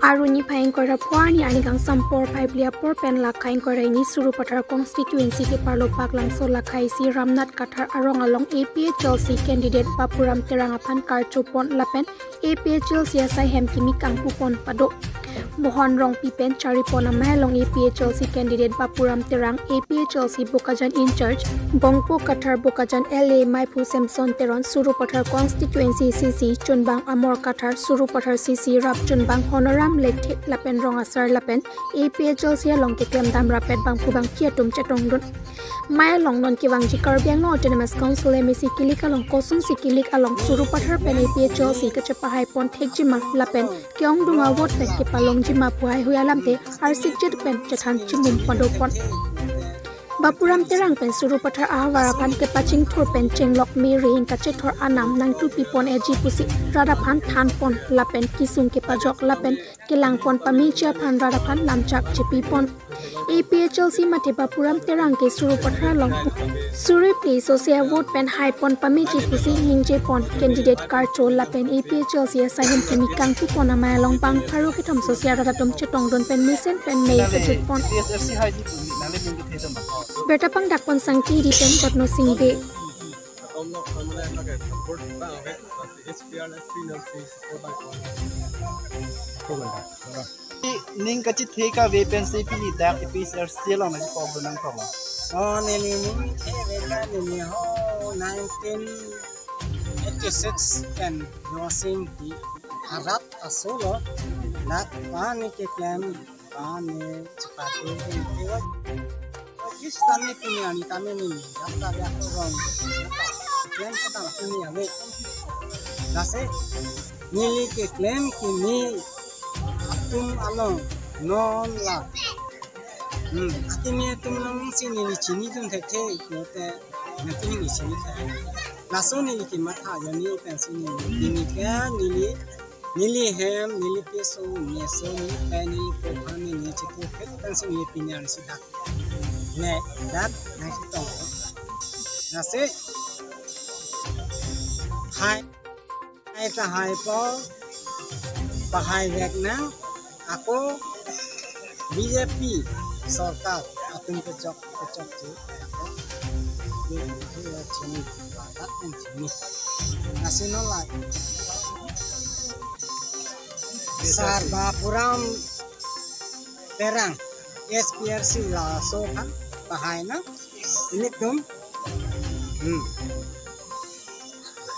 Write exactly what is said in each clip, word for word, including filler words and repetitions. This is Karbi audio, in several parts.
Arni phai ingkoi ra pho arni, arni kangsam porphai phli apor pen lakha ingkoi ra hini Sarupathar constituency ke-arlo Baklangso lakha isi Ramnath Kathar arong along A P H L C candidate Bapuram Terang aphan karcho pon lapen A P H L C asai hem kimi kangpu pon pado. Mohon Rongpi pen chari pon amei along A P H L C candidate Bapuram Terang, A P H L C Bokajan in-charge, Bongpo Kathar Bokajan, L A Maiphu Samson Teron, Sarupathar constituency C C chunbang, Amor Kathar, Sarupathar C C rap chunbang, Honoram Lekthe lapen rong asar lapen A P H L C along keklem dam rapet bangphu bangphi atum chetongdun. Amei along non kevangji Karbi Anglong Autonomous Council M A C kilik along kosonsi kilik along Sarupathar pen A P H L C kachepahai pon thekji ma lapen ke-ongdung a-vote pen kepalongji ma pu haihui alamthe arsik jit pen chethan chimum pado pon. Bapuram Terang pen Sarupathar ahavar aphan kepachingthur pen chenglok me rihing kachethor anam nangtupi pon eji pusi rat aphan than pon lapen kesung kepajok lapen kelang pon pameji aphan rat aphan lamchak chepi pon. A P H L C mate Bapuram Terang ke Sarupathar along suri phli sose a-vote pen hai pon pameji pusi ningje pon candidate karcho lapen A P H L C asai hem kimi kangpu pon amei along bang pharo kethom sose arat atum chetongdun pen mesen pen mei kejut pon. Birta pangdak pon Sangti Ri pen Jotno Singh Bey. Ning kachethe kave pensi pini dak A P H L C along nangkok do nangkok lo. Oh, neli ning chethe kave neli ho nineteen eighty-six pen Rosing di harap asolo dak pani keklem pani chepatu. Kis tame pini arni tame neli dak ta dak rong klem kota pini ave. Lasi neli keklem kimi atum along non la. Hmm, akimi atum alongsi neli chinidun thekthe, kote nangkimi neli chini thekthe. Laso neli kematha jani pensi neli pini ke neli, neli hem, neli peso, neli so, neli pen, neli kophan, neli chiklo phek pensi neli pini arsi dak. Ne, dak nangchetong. Lasi hai. Hai ta hai po, pahai vek nang, ako B J P sorkar atum kechok kechok si, ako, ini, ini chini, ladak yang chini. Lasi non la, sar Bapuram Terang, S P R C laso aphan pahai nang, ilitum. Hmm.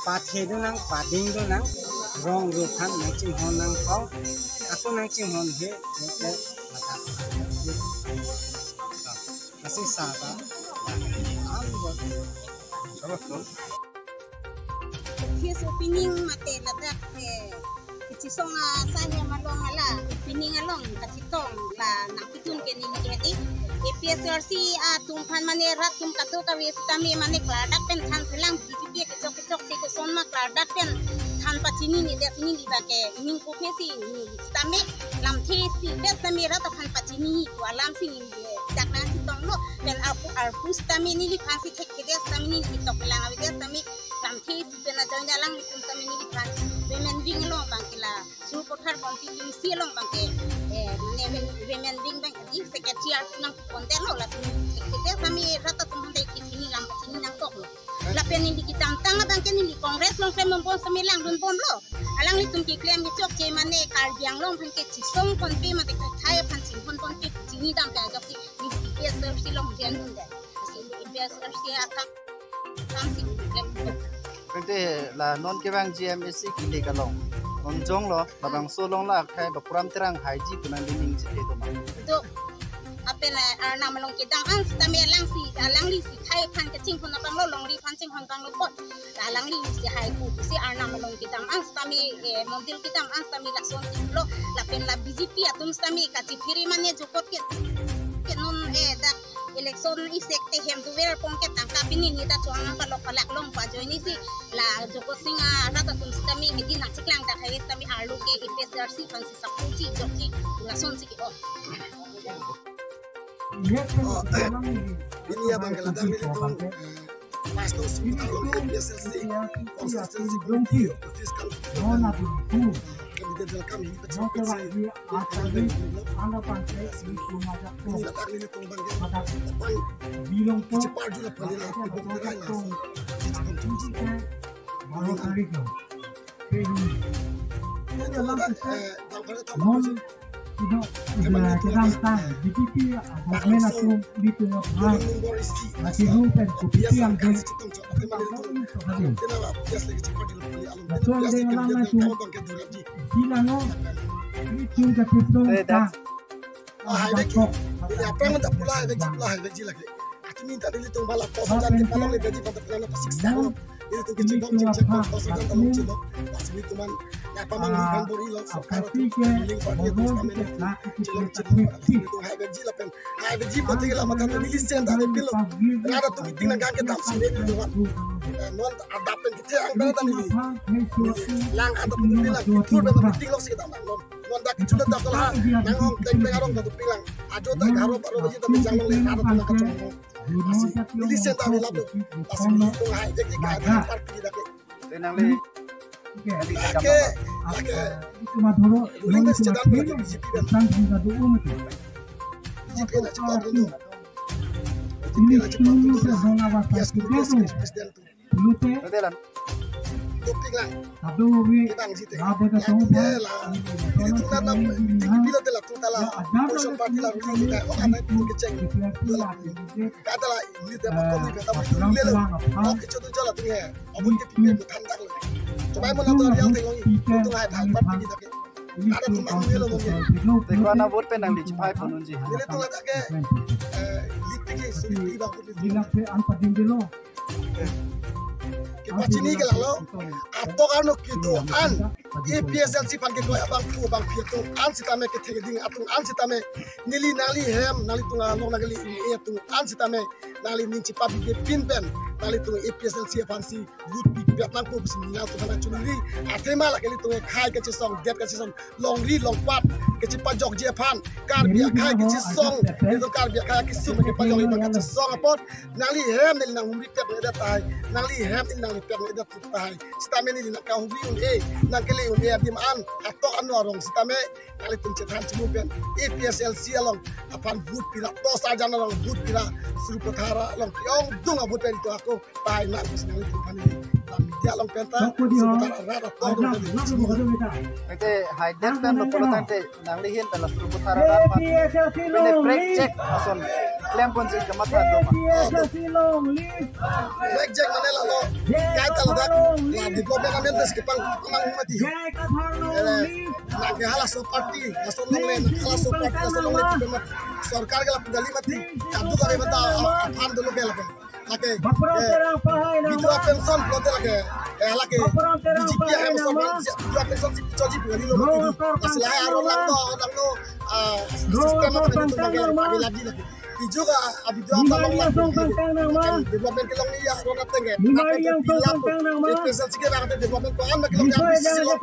Pathe do nang, pading do nang, rong ru aphan nangchinghon nangkok, ako nangchinghon he, he, he, mata. Lasi saba, am bo. His opening mate ladak, eh, kachisong asai hem along ala, opening along kachetong la nangpidun ke neli ke di. A P H L C atum aphan mane rat atum kadokave sitame mane klardak pen than phelang B J P kechok kechok si koson ma klardak pen than pachini neli, neli abang ke ning kopisi neli sitame lamthe si det sitame rat aphan pachini pu alamsi neli dak nangchetong lo. Pen arpu, arpu sitame neliphansi thek kedet sitame neli ketok lang avedet sitame lamthe si pen ajoine alanglitum sitame neliphan women wing along abang ke la Sarupathar constituency along abang ke, eh, mane women, women wing abang ke di secretary arpu nangpondet lo, latum thek kedet sitame rat atum aphan dei kachini lam kachini nangkok lo. Lapen neli kedamtang abang ke neli Congress along klem nonbom sitame langdun bomlo. Alanglitum keklem kechokche mane Karbi Anglong aphan kachisong ponpe mate kathai aphan chinghon ponpe chinidam pen ajoksi neli A P H L C along join dundet. Lasi neli A P H L C akam, akam si neli klem. Ante la non kevangji M A C kilik along, non jonglo, labangso along la akhai Bapuram Terang haiji pu nangli ning chethe do ma? Do, apen, eh, arnam along kedam an sitame alangsi, alanglisi thai aphan kachinghon abang lo, longri aphan chinghon abang lo apot. Alanglisi haipu si arnam along kedam an sitame, eh, mondil kedam an sitame lasonsi lo, lapen la B J P atum sitame kachiphere mane jokot ke, ke non, eh, dak election isek te hem duver pon ke tangka pini neli ta chuang palok palak long pa ajoine si la jokot sing arat atum sitame midi nangchiklang dak hai sitame arlo ke A P H L C aphansi support si jokji lasonsi ke-o. Oh, ini abang ke ladak nelitum, eh, pastor si A P H L C constituency committee office kan. Welcome hi pachok pachok. Ini ladak nelitum abang ke. Apang bilong po. Chepar jula pali la. Baru kali ko. Ini ladak, eh, bang pada tahu. Ido, ido, kedamtang B J P government atum nelitum aphan, nelitum pen kopi yang den. Betul, dengan lama itu. Sila no, nelitum ke pitung. Eh, ta. Ah, hai bek. Ini apa yang tak pula, hai bek, pula, hai bek lagi. Ati minta nelitum bala kos dan kita nang bek pada pernah apa siksa. Nelitum kecil bom cek cek kos dan tolong cilo. Pas nelitum man, apa mang ikan bori lo, sekarang tu link pada itu sama nelitum. Cilo cilo, nelitum hai bek lapen. Hai bek pati lama kan neli sen dan pilo. Rada tu meeting nang gang kita sini nelitum man. Eh, non ada pen kita yang berada neli. Lang ada pun bilang, itu berada meeting lo sih kita man. Non dak ichulo dak la nang hong teng teng arong dak pilang. Ajo dak haro baro baji dak jang long le haro tuna kachong. Asi, ili sen ta vela tu. Asi, ili tu hai, jadi kai party dak. Tenang le. Lake, lake. Itu madhoro. Uling das chedan dak B J P kan. B J P na cepat tu. B J P na cepat tu. Yes, yes, president tu. Lute. Lute lan. Dopik lang. Aduh, wi. Kita ang jite. Ada ke tong ba. Ini tu na na, ini pila tela tu tala. Ada. Party la ruli kita. Oh, anak itu keceng. Kata la ini dia apa kau ni kata betul le lo. Oh, kecil tu jalan tu ya. Abun ke pipin tu thandak lo. Coba mau nonton yang tengok itu. Itu lah dah party kita. Ada tu mang ni lo mungkin. Teko ana vote pen nangli chipai ponunji. Ini tu lah ke. Eh, lip ke suri tiba pun. Bilang pe an padin dulu. Kepachini ke lalo, atok ano kedo-an, A P H L C aphan kekoi abang pu abang pi atum an sitame kethek ding atum an sitame neli nangli hem nanglitum along nangli e atum an sitame nangli ning chipabide pin pen nanglitum A P H L C aphansi vote pipet nangpo pusi nangtum aphan chunri athema lake nelitum akhai kachesong det kachesong longri longpat kachepajokji aphan Karbi akhai kachesong nelitum Karbi akhai kesung kachepajokji aphan kachesong apot nangli hem neli nanghumri pet nangji tahai. Nangli hem neli nangli pet nangji tahai. Sitame neli nangkahumri un-e, nangkele un-e adim an, atok ano arong sitame, nanglitum chethan chimu pen, A P H L C along, aphan vote pira, tos ajan along vote pira, Sarupathar along, pi-ongdung a-vote pen to ako, tahai nangpus nanglitum aphan neli, media along pen ta, Sarupathar arat atok along pen neli chimu. Ante hai det pen lo pulo tangte, nangli hin pen la Sarupathar arat pen. Pen break check ason klem ponsi kamatha do ma. Break check mane lalo. Kai ta ladak. La development amen tes kepang kepang mati. Ele, nang ke halaso party, laso longle, nang halaso party, laso longle. Sorkar ke la pudali mati. Kadu kare mata aphan dulu ke lake. Lake, eh, bidua pension pulote lake, eh, lake, B J P ahem sorkar, bidua pension si choji pegari lo mati. Masih lahai aron lang to, lang to, ah, sistem apa itu bagi lagi, bagi lagi lagi. Bidua ka, ah, bidua apa long lagi. Development kelong iya, aron ateng ke. Apa ke bilang to, eh, pension si ke bang development ko an bagi long yang bisnis lo.